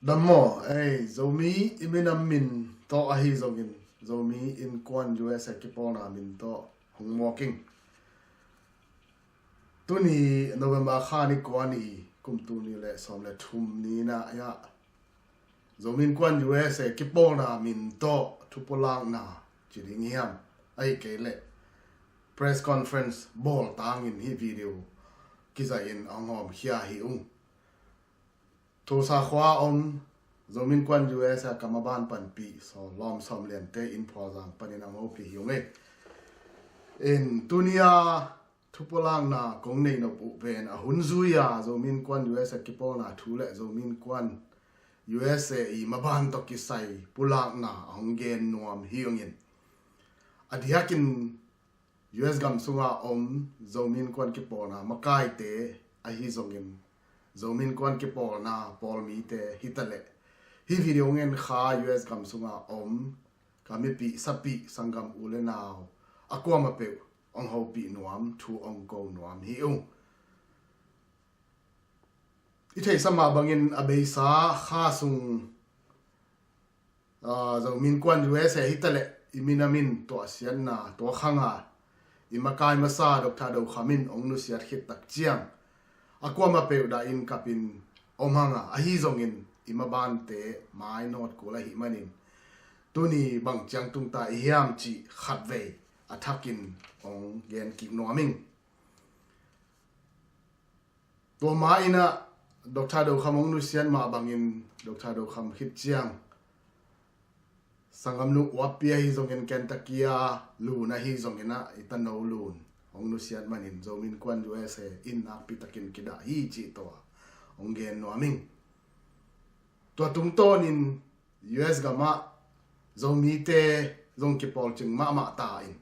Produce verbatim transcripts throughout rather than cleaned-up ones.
Dam maw, ei, Zomi i minam min tawh ahi zongin, Zomi Innkuan U S A kipawlna min tawh hong mawk ing. Tuni November kha ni kua ni, kum tul nih le sawm le thum ni-in ah, Zomi Innkuan U S A kipawlna min tawh thupulakna ci ding hiam, ahih kei leh press conference bawl tangin hih video kizahin hong hawmkhia hi ung. Tulsa khua-a om Zomi Innkuan U S A ka maban panpih Saw Lawm Sawm Liante in Phualzang panin hong hopih hi ung ei. In tuni-a thupulakna kong nei nop uh pen a hun zui-a Zomi Innkuan U S A kipawlna thu le Zomi Innkuan U S A i maban tawh kisai pulakna a hong gen nuam hi ung in. A diakin U S gam sunga om Zomi Innkuan kipawlna makaite ahi zongin, Zomi Innkuan kipawlna pawlmite hi taleh, hih video ngen kha U S gam sunga om ka mipih sapih sanggam u le nau a kuamah peuh hong hopih nuam, thu hong ko nuam hi ung. I theihsa mah bangin a beisa kha sung, aa, Zomi Innkuan U S A hi taleh i minam in tuahsiatna tuak hang a, i makai masa Doctor Do Kham in hong nusiat khit tak ciang a kuamah peuh dah in kapin om hang a, ahi zongin i mabante mainawt kul ahih manin tuni bang ciang tungta i hiam cih khatvei a thakin hong gen kik nuam ing. Tua mah in ah Doctor Do Kham hong nusiat mah bangin Doctor Do Kham khit ciang sanggamnu Uappi ahi zongin Kentucky a Lun ahi zongin ah i tano Lun hong nusiat manin Zomi Innkuan U S A in nakpi takin kidah hi cih tua hong gen nuam ing. Tua tungtawnin U S gamah Zomite zong kipawlcing mahmah ta in,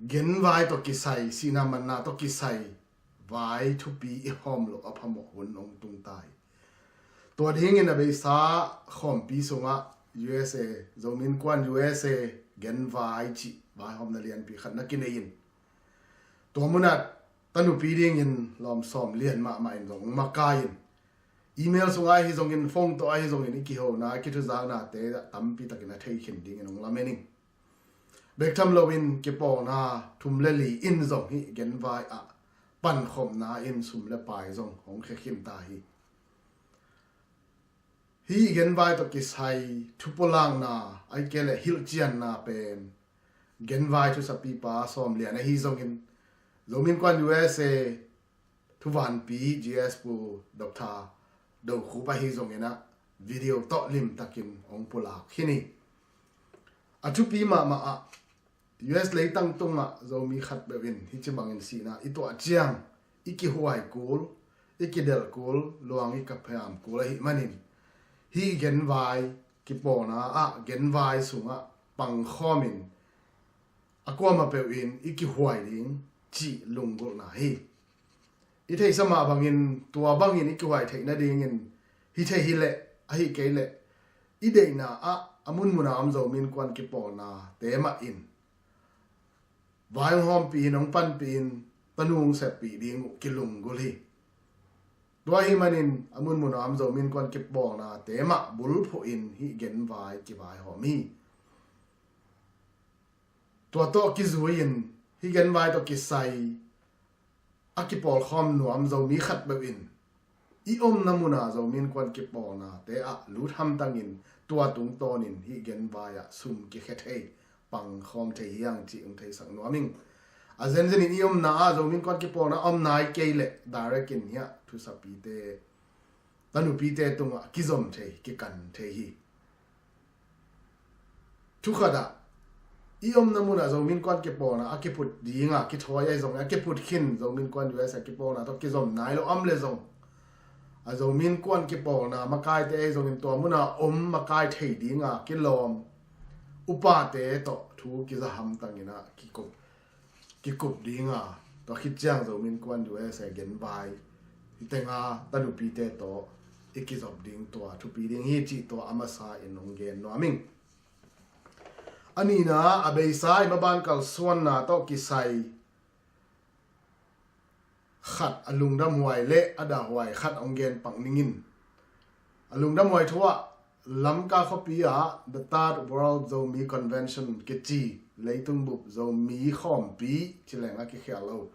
genvai tawh kisai, sihna manna tawh kisai vai thupi i hawm loh a phamawh hun hong tung ta hi. Tua dingin a beisa khawmpi sungah U S A, Zomi Innkuan U S A genvai cih vaihawmna lianpi khat na kinei in, tua munah tanupi dingin Lawm Sawm Lian mahmah in zong makai in, email sungah ahi zongin, phone tawh ahi zongin i kihona, i kithuzaknate tampi takin a thei khin dingin hong lamen ing. Bek tham loin kipawlna thum le li in zong hih genvai ah pankhopna in sum le pai zong hong khia khin ta hi. Hih genvai tawh kisai thupulakna, ahih kei leh hilhcianna pen genvai thusapipa Sawm Lian ahi zongin, Zomi Innkuan U S A thuvanpi G S pu Doctor Do Khup ahi zongin ah video tawh limtakin hong pulak khin hi. A thupi mahmah ah U S leitang tungah Zomi khatpeuh in hih ci bangin sihna i tuah ciang i kihuai kul, i kidelh kul, luang i kaphiam kul ahih manin, hih genvai kipawlna ah genvai sungah pangkhawmin a kuamah peuh in i kihuai ding cih lunggulhna hi. I theihsa mah bangin tua bangin i kihuai theih nadingin, hi thei hi leh, ahih kei leh i deihna ah a munmun a om Zomi Innkuan kipawlnate mah in vai hong hawmpihin, hong panpihin, tanu hong seppih ding uh kilunggulh hi. Tua ahih manin a munmun a om Zomi Innkuan kipawlnate mah bulphuhin hih genvai kivaihawm hi. Tua tawh kizui-in hih genvai tawh kisai a kipawlkhawm nuam Zomi khatpeuh in i omna munah Zomi Innkuan kipawlnate ah lut hamtangin tua tungtawnin hih genvai ah sum kikhia thei, pangkhawm thei hi hang cih hong theisak nuam ing. A zenzenin i omna ah Zomi Innkuan kipawlna om nai kei leh direct in hiah thusapite, tanupite tungah kizom thei, kikan thei hi. Thukhat ah i omna munah Zomi Innkuan kipawlna a kiphut dinga kithawi ahi zongin, a kiphut khin Zomi Innkuan U S A kipawlna tawh kizom nai lo om le zong, a Zomi Innkuan kipawlna makaite ahi zongin tua munah om makai thei dinga kilawm upate tawh thu kiza hamtangin ah kikup kikup dinga, tua khit ciang Zomi Innkuan U S A genvai hih tenga tanupite tawh i kizop ding tua thupi ding hi cih tua a masa in hong gen nuam ing. A nihna, a beisa i maban kalsuanna tawh kisai khat a lungdamhuai le a dahhuai khat hong gen pak ningin. A lungdamhuai thu ah Lamka khuapi ah The Third World Zomi Convention kici, leitung bup Zomi khawmpi ci leng a kikhial lo,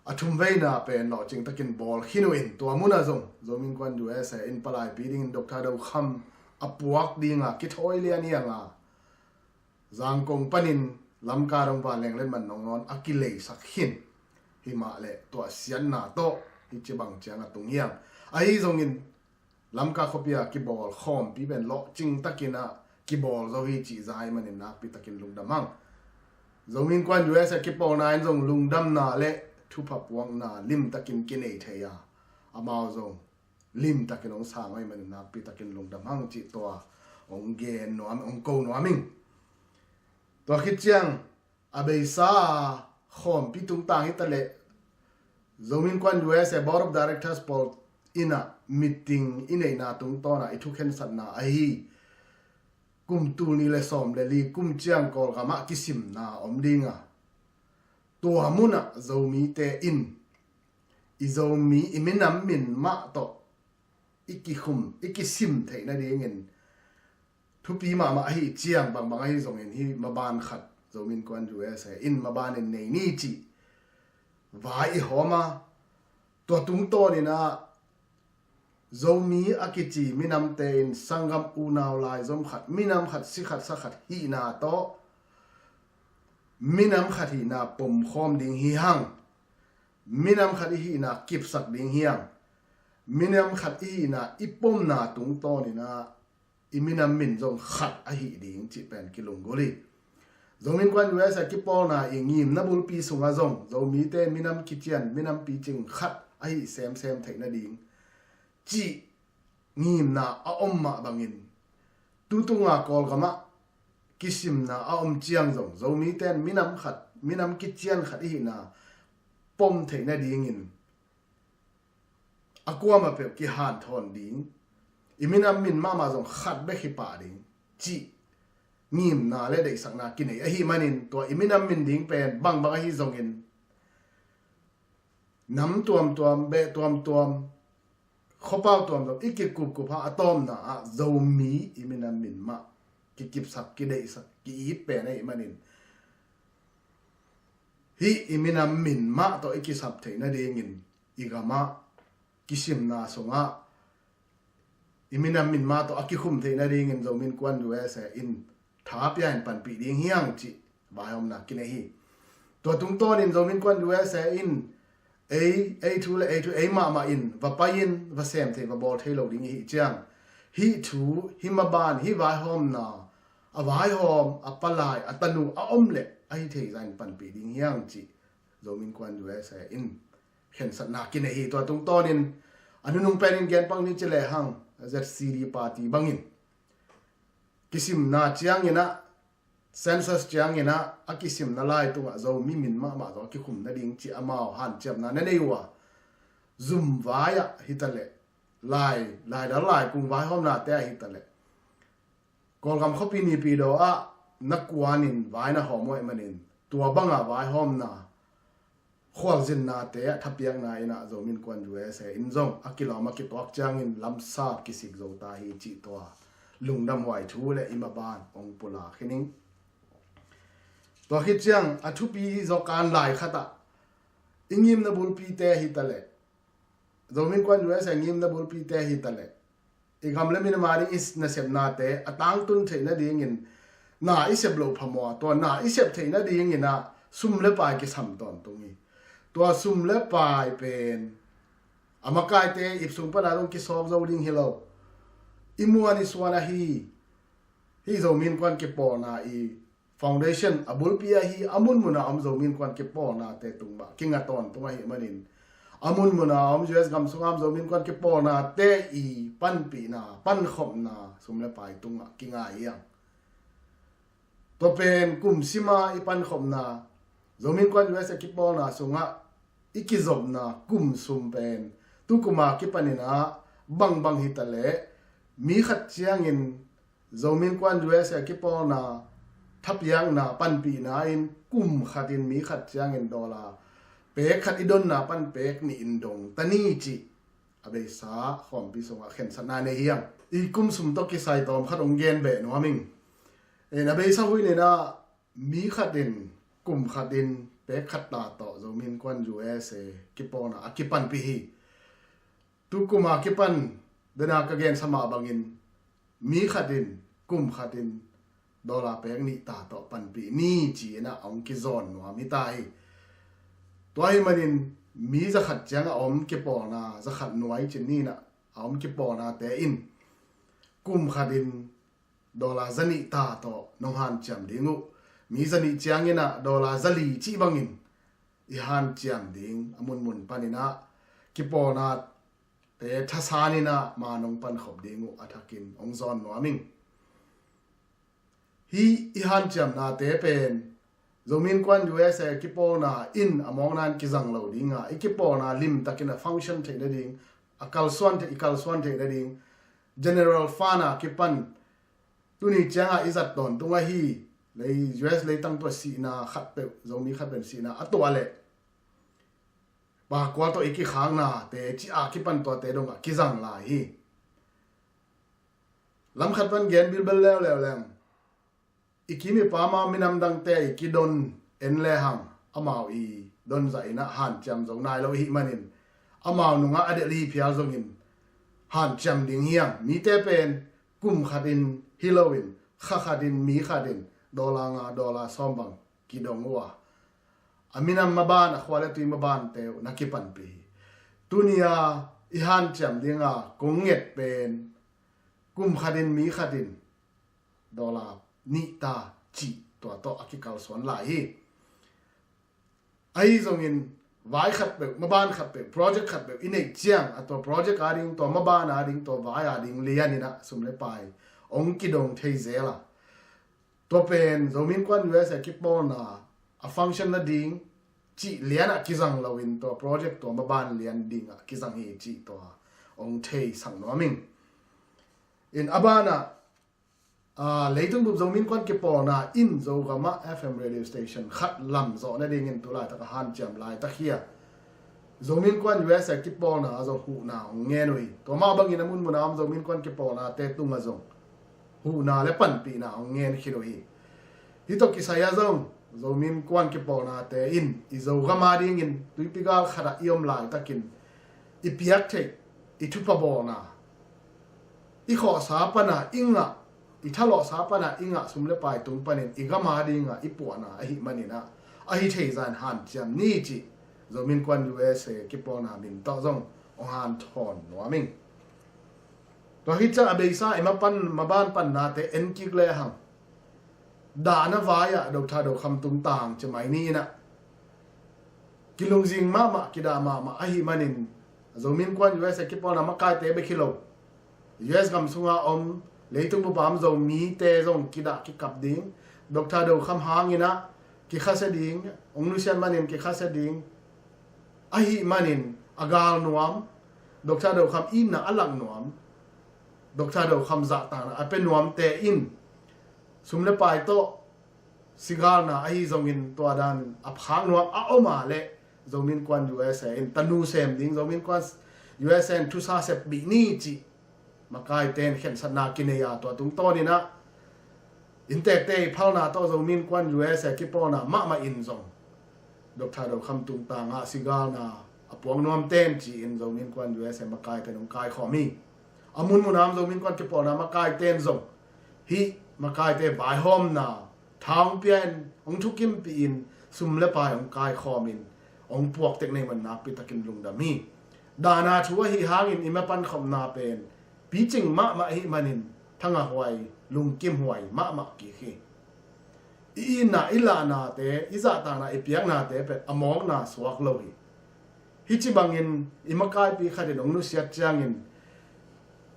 a thumveina pen lawhcing takin bawl khin uh in, tua munah zong Zomi Innkuan U S A in palaipi dingin Doctor Do Kham a puak dinga kithawi lian hianga Zangkong panin Lamka dong vanleng letmat nong nawn a kileisak khin. Himah le tuahsiatna tawh hih ci bang ciang a tung hiang. Ahi zongin Lamka khuapi a kibawl khawmpi pen lawhcing takin a kibawl zo hi cih za ahih manin nakpi takin lungdam hang. Zomi Innkuan U S A kipawlna in zong lungdamna le thupha puakna lim takin kinei thei a, amau zong lim takin hong sang ahih manin nakpi takin lungdam hang cih tua hong gen nuam, hong ko nuam ing. Tua khit ciang a beisa a khawmpi tungtang hi ta leh, Zomi Innkuan U S A Board of Directors pawl in a meeting i neihna tungtawn a i thukhensatna ahi kum tul nih le sawm le li kum ciang Kawlgam ah kisimna om ding a, tua munah Zomite in i Zomi i minam min mah tawh i kikhum, i kisim theih nadingin thupi mahmah ahi ciang, bangbang ahi zongin hih maban khat Zomi Innkuan U S A in maban in nei ni cih vai i hawm a, tua tungtawnin a Zomi a kici minamte in sanggam unau laizom khat, minam khat, si khat, sa khat hihna tawh minam khat hihna pomkhawm ding hi hang. Minam khat i hihna kipsak ding hi hang. Minam khat i hihna i pomna tungtawnin a i minam min zong khat ahi ding cih pen kilunggulh hi. Zomi Innkuan U S A kipawlna i ngimna bulpi sungah zong Zomite minam kician, minam picing khat ahi semsem theih nading cih ngimna a om mah bangin, tutunga Kawlgam ah kisimna a om ciang zong Zomite in minam khat, minam kician khat i hihna pom theih nadingin a kuamah peuh kihanthawn ding, i minam min mahmah zong khat bek hi pah ding cih ngimna le deihsakna kinei ahih manin, tua i minam min ding pen bangbang ahi zongin nam tuamtuam, beh tuamtuam, khuapau tuamtuam i kikupkup a, a tawpna ah Zomi i minam min mah kikipsak, kideihsak, ki-it pen ahih manin, hih i minam min mah tawh i kisap theih nadingin i gam ah kisimna sungah i minam min mah tawh a kikhum theih nadingin Zomi Innkuan U S A in tha pia in panpih ding hi hang cih vaihawmna kinei hi. Tua tungtawnin Zomi Innkuan U S A in ei, ei thu le ei thu, ei mahmah in va pai in va sem thei, va bawl thei lo ding i hih ciang, hih thu, hih maban, hih vaihawmna a vaihawm, a palai, a tanu a om leh a hi thei zah in panpih ding hi hang cih Zomi Innkuan U S A in khensatna kinei hi. Tua tungtawnin a nunung penin gen pak ni ci lehang, Z C D party bangin kisimna ciangin ah, census ciangin ah, a kisimna lai tungah Zomi min mahmah zong a kikhum nading cih amau hanciamna na nei uh a, zum vai ah hi ta leh, lai, laidal laikung vaihawmnate ah hi ta leh, Kawlgam khuapi Naypyidaw ah na kuanin vai na hawm uh ahih manin, tua banga vaihawmna khualzinnate ah thapiakna in ah Zomi Innkuan U S A in zong a kilawm a kituak ciangin lamsap kisik zo ta hi cih tua lungdamhuai thu le i maban hong pulak hi ning. Tua khit ciang a thupi zaw kan lai khat ah i ngimna bulpite hi ta leh, Zomi Innkuan U S A ngimna bulpite hi ta leh, i gam le minam a ding i nasepnate a tangtun theih nadingin na i sep loh phamawh, tua na i sep theih nadingin ah sum le pai kisam tawntung hi. Tua sum le pai pen a makaite ip sung pana zong kisawp zo ding hi lo. I muan i suan ahi, hih Zomi Innkuan kipawlna i foundation a bulpi ahi a munmuna om Zomi Innkuan kipawlnate tung mah kinga tawntung ahih manin, a munmuna om U S gam sunga om Zomi Innkuan kipawlnate i panpihna, pankhopna sum le pai tungah kinga hi ang. Tua pen kum sima i pankhopna, Zomi Innkuan U S A kipawlna sungah i kizopna kum sum pen tukuma kipanin ah bangbang hi ta leh, mi khat ciangin Zomi Innkuan U S A kipawlna thapiakna, panpihna in kum khatin mi khat ciangin dollar pek khat i donna pan pek nih in dong ta ni cih a beisa khawmpi sungah khensatna nei hiam? I kum sum tawh kisai tawm khat hong gen beh nuam ing. In a beisa huih ninah mi khat in kum khat in pek khat ta tawh Zomi Innkuan U S A kipawlna a kipanpih hi. Tu kum a kipan dena ka gensa mah bangin mi khat in kum khat in dollar pek nih ta tawh panpih ni ci-inah a hong kizawn nuam hi ta hi. Tua ahih manin mi zakhat ciang a om kipawlna, zakhat nuai cin ninah a om kipawlnate in kum khat in dollar zanih ta tawh nong hanciam ding uh. Mi zanih cianginah dollar zali cih bangin i hanciam ding a munmun paninah kipawlnate thasan inah ma nong pankhop ding uh a thakin hong zawn nuam ing. Hih i hanciamnate pen Zomi Innkuan U S A kipawlna in a mawkna in kizang lo dinga, i kipawlna limtakin a function theih nading, a kalsuan theih, i kalsuan theih nading, General Fund a kipan tuni cianga i zat tawntung ahi, lei U S leitang tua sihna khatpeuh, Zomi khatpeuh sihna a tuah leh pakual tawh i kikhaknate ci a kipan tuate dongah kizang lai hi. Lamkhat pan gen bilbel leuleu leng i kim i pam a minam dangte i kidon en lehang amau i donzah inah hanciam zo nai lo ihih manin amau nungah a delh hi phial zongin hanciam ding hiam? Mite pen kum khatin hi loin kha khatin mi khatin dollar nga dollar sawm bang kidong uh a, a minam maban, a khua le tui mabante uh na kipanpih hi. Tuni-a i hanciam dinga kong nget pen kum khatin mi khatin dollar nih ta cih tua tawh a kikalsuan lai hi. Ahi zongin vai khatpeuh, maban khatpeuh, project khatpeuh i neih ciang a tua project a ding, tua maban a ding, tua vai a ding lianinah sum le pai hong kidong thei zel a, tua pen Zomi Innkuan U S A kipawlna a function nading cih lianah kizang loin tua project tua maban lian dingah kizang hi cih tua hong theisak nuam ing. In a banah, aa, leitung bup Zomi Innkuan kipawlna in Zogamah F M radio station khat lam zawh nadingin tu laitak a hanciam laitak hi a, Zomi Innkuan U S A kipawlna a zong huhna hong ngen uh hi. Tua mah bangin a munmun a om Zomi Innkuan kipawlnate tungah zong huhna le panpihna hong ngen khin uh hi. Hih tawh kisai ah zong Zomi Innkuan kipawlnate in i Zogam a dingin tuipi gal khatah i om laitakin i piak theih, i thupha bawlna, i khawhsa pana i ngah, i thalawhsa pana i ngah sum le pai tung panin i gam a dinga i puahna ahih maninah ahi thei zan hanciam ni cih Zomi Innkuan U S A kipawlna min tawh zong hong hanthawn nuam ing. Tua hi ciang a beisa i mapan, maban pannate en kik lehang dahna vai-ah Doctor Do Kham tungtang ci mai ni inah kilungzing mahmah, kidah mahmah ahih manin Zomi Innkuan U S A kipawlna makaite bek hi lo, U S gam sunga om leitung bup a om Zomite zong kidah kikap ding, Doctor Do Kham hanginah kikhasia ding, hong nusiat manin kikhasia ding. Ahih manin a gal nuam, Doctor Do Kham itna a lak nuam, Doctor Do Kham zahtakna a pia nuamte in sum le pai tawh sigalna ahi zongin tua dan a phak nuam a om a leh Zomi Innkuan U S A in tanu sem ding, Zomi Innkuan U S A in thusa sep bih ni cih makaite in khensatna kinei a, tua tungtawninah inntekte i phalna tawh Zomi Innkuan U S A kipawlna mahmah in zong Doctor Do Kham tungtangah sigalna a puak nuamten ci-in Zomi Innkuan U S A makaite in hong kaikhawm hi. A munmun a om Zomi Innkuan kipawlna makaite in zong hih makaite vaihawmna tha hong pia in, hong thukimpih in, sum le pai hong kaikhawm in, hong puak tek nei man nakpi takin lungdam hi. Dahna thu ahi hangin i mapankhopna pen picing mahmah ahih manin thangahhuai, lungkimhuai mahmah kik hi. I itna, i lahnate, i zahtakna, i piaknate pen a mawkna suak lo hi. Hih ci bangin i makaipi khatin hong nusiat ciangin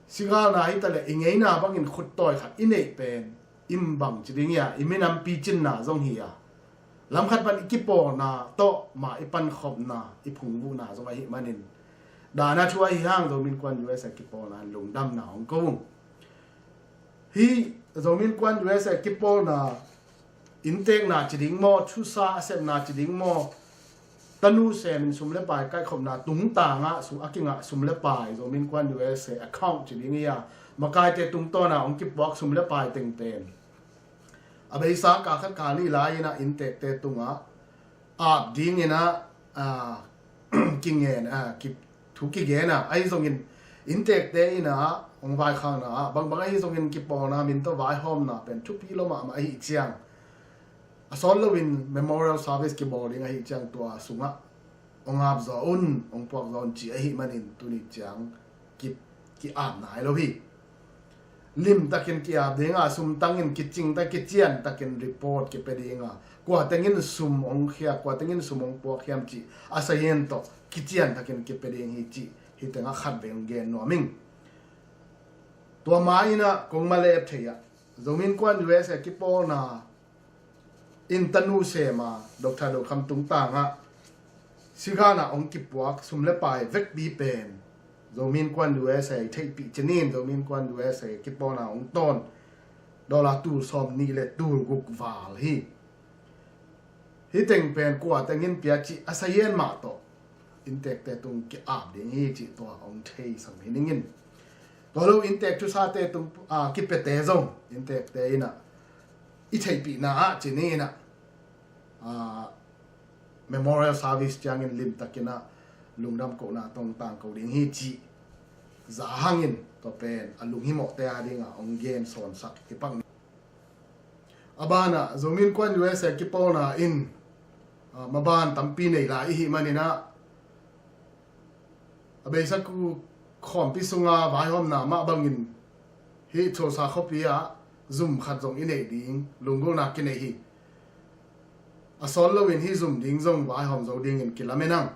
sigalna hi taleh i ngeina bangin khuttawi khat i neih pen i bang ci ding hi a, i minam picinna zong hi a, lamkhat pan i kipawlna tawh ma i pankhopna, i phungvuhna zong ahih manin dahna thu ahi hang Zomi Innkuan U S A kipawlna in lungdamna hong ko ung. Hih Zomi Innkuan U S A kipawlna inntekna ci ding maw, thusa a sepna ci ding maw, tanu semin sum le pai kaikhopna tungtangah sum a kingah sum le pai, Zomi Innkuan U S A account ci ding hi a, makaite tungtawna hong kipuak sum le pai teng pen a beisa kal khat kal nih lai-in ah inntekte tungah ap dingin ah, a, kingen, a, ki, thu kigen a, ahi zongin inntekte in ah hong vaikhakna ah bangbang ahi zongin kipawlna min tawh vaihawmna pen thupi lo mahmah ahih ciang, a sawt loin memorial service kibawl ding ahih ciang tua sungah hong ap zaw un, hong puak zaw un ci ahih manin tuni ciang ki, ki-ap nai lo hi. Limtakin ki-ap ding a, sumtangin kicingta, kiciantakin report kipia ding a, kua tengin sum hong khia, kua tengin sum hong puak hiam cih a sayen tawh kiciantakin kipia ding hi cih hih tengah khatvei hong gen nuam ing. Tua ma-in ah kong malep thei ah, Zomi Innkuan U S A kipawlna in tanu sem a, Doctor Do Kham tungtangah sigan ah hong kipuak sum le pai vekpi pen Zomi Innkuan U S A i theihpih cinin, Zomi Innkuan U S A kipawlna hong tawn dollar tul sawmnih le tul guk val hi. Hih teng pen kua tengin pia cih a sayen mah tawh inntekte tung ki-ap ding hi cih tua hong theisak hi ning in. Tua lo inntek thusate tung, a, kipiate zong inntekte in ah i theihpihna ah ci ni in ah, a, memorial service ciangin limtakin ah lungdam kohna tawh tangko ding hi cih za hangin tua pen a lunghimawhte a dingah hong gen sawnsak hi pak ni. A banah Zomi Innkuan U S A kipawlna in, a, maban tampi nei lai i hih manin ah, a beisa ku khawmpi sunga vaihawmna mah bangin hih Tulsa khuapi ah zum khat zong i neih ding lunggulhna kinei hi. A sawt loin hih zum ding zong vaihawm zo dingin kilamen ang.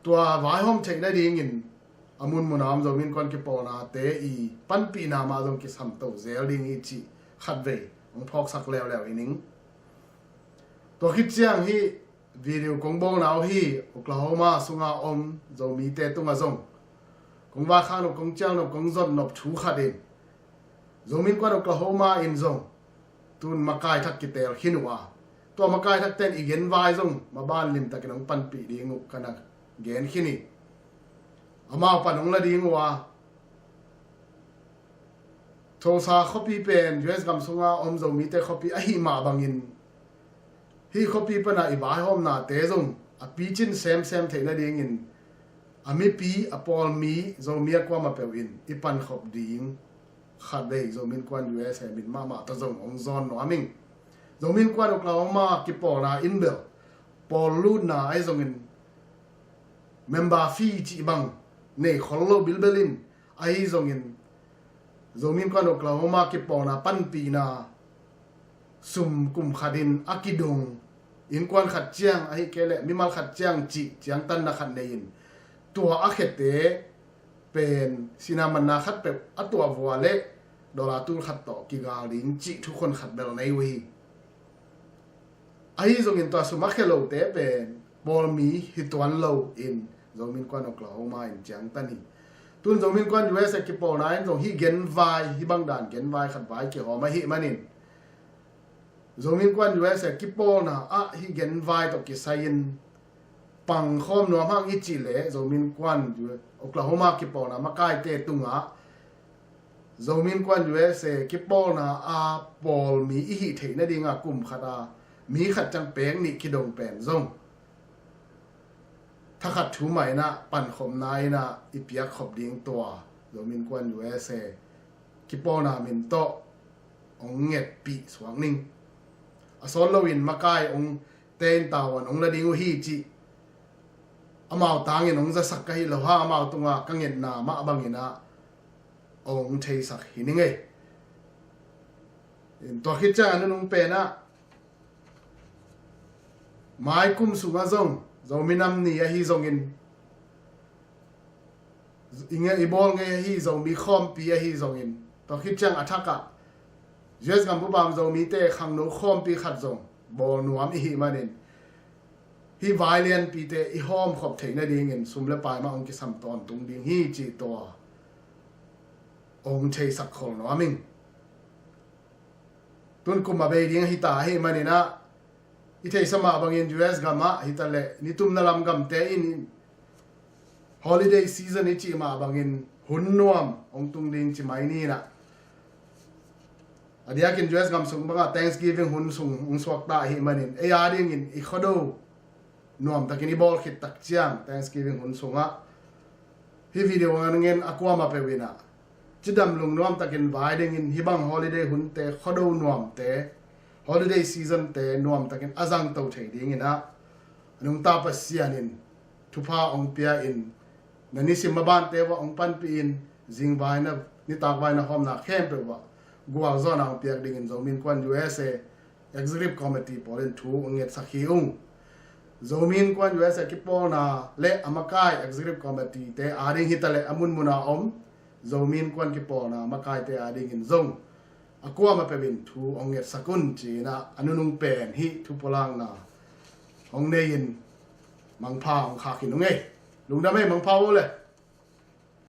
Tua vaihawm theih nadingin a munmun a om Zomi Innkuan kipawlnate i panpihna mah zong kisamto zel ding hi cih khatvei hong phawksak leuleu hi ning. Tua khit ciang hih video kong bawlna uh hi Oklahoma sunga om Zomite tungah zong kong vaikhak nop, kong ciang nop, kong zot nop thu khat in, Zomi Innkuan Oklahoma in zong tun makai thak kiteel khin uh a, tua makai thakte in i genvai zong maban limtakin hong panpih ding uh ka na gen khin hi. Amau pan hong la ding uh a, Tulsa khuapi pen U S gam sunga om Zomite khuapi ahih mah bangin hih khuapi pana i vaihawmnate zong a picin semsem theih nadingin a mipi, a pawlmi, Zomi a kuamah peuh in i pankhop ding khatvei Zomi Innkuan U S A min mahmah tawh zong hong zawn nuam ing. Zomi Innkuan Oklahoma kipawlna in bel pawl lutna ahi zongin member fee cih bang nei khol lo bilbel in, ahi zongin Zomi Innkuan Oklahoma kipawlna panpihna sum kum khatin a kidong innkuan khat ciang ahih kei leh mimal khat ciang cih ciangtanna khat nei in, tua a khiate pen sihna manna khat peuh a tuah vua leh dollar tul khat tawh kigal ding cih thukhun khat bel nei uh hi. Ahi zongin tua sum a khia lote pen pawlmi hi tuan lo in Zomi Innkuan Oklahoma in ciangtan hi. Tun Zomi Innkuan U S A kipawlna in zong hih genvai, hih bang dan genvai khat vai kihawm ahih manin Zomi Innkuan U S A kipawlna ah hih genvai tawh kisai-in pangkhawm nuam hang i cih leh Zomi Innkuan Oklahoma kipawlna makaite tungah Zomi Innkuan U S A kipawlna a pawlmi i hih theih nadinga kum khat a mi khat ciang pek nih kidong pen zong thakhat thu mah in ah pankhopna in ah i piakkhop ding tua Zomi Innkuan U S A kipawlna min tawh hong ngetpih suak ning. A sawt loin makai hong tein tavuan hong la ding uh hi cih amau tangin hong zasak ka hi lo hang, amau tunga ka ngetna mah bangin ah hong theisak hi ning ei. Tua khit ciang a nunung pen ah mai kum sungah zong Zomi nam ni ahi zongin, i nge-, i bawl ngei ahi Zomi khawmpi ahi zongin, tua khit ciang a thakah U S gam pupam Zomite khangno khawmpi khat zong bawl nuam i hih manin hih vai lianpite i hawmkhop theih nadingin sum le pai mah hong kisam tawntung ding hi cih tua hong theisak khol nuam ing. Tun kum a bei ding ahi ta ahih manin ah I theihsa mah bangin U S gamah hitaleh nitumna lam gamte in holiday season i cih mah bangin hun nuam hong tung ding ci mai ni in ah. A diakin U S gam sung bangah Thanksgiving hun sung hong suakta ahih manin ei a dingin i khuado nuamtakin i bawl khit tak ciang Thanksgiving hun sungah hih video ngan ngen a kuamah peuh in ah cidam lungnuamtakin vai dingin hih bang holiday hunte, khuado nuamte, holiday seasonte nuamtakin a zangto thei dingin ah a nungta Pasian in thupha hong pia in na nisim mabante uah hong panpih in zingvaina nitakvaina hawmna khempeuh uah gualzawhna hong piak dingin Zomi Innkuan U S A Executive Committee pawl in thu hong ngetsak hi ung. Zomi Innkuan U S A kipawlna le a makai Executive Committee te a ding hitaleh a munmuna om Zomi Innkuan kipawlna makaite a dingin zong a kuamah peuh in thu hong ngetsak un ci-in ah a nunung pen hih thupulakna hong nei in mangpha hong khak hi ung ei. Lungdam ei, mangpha uh le.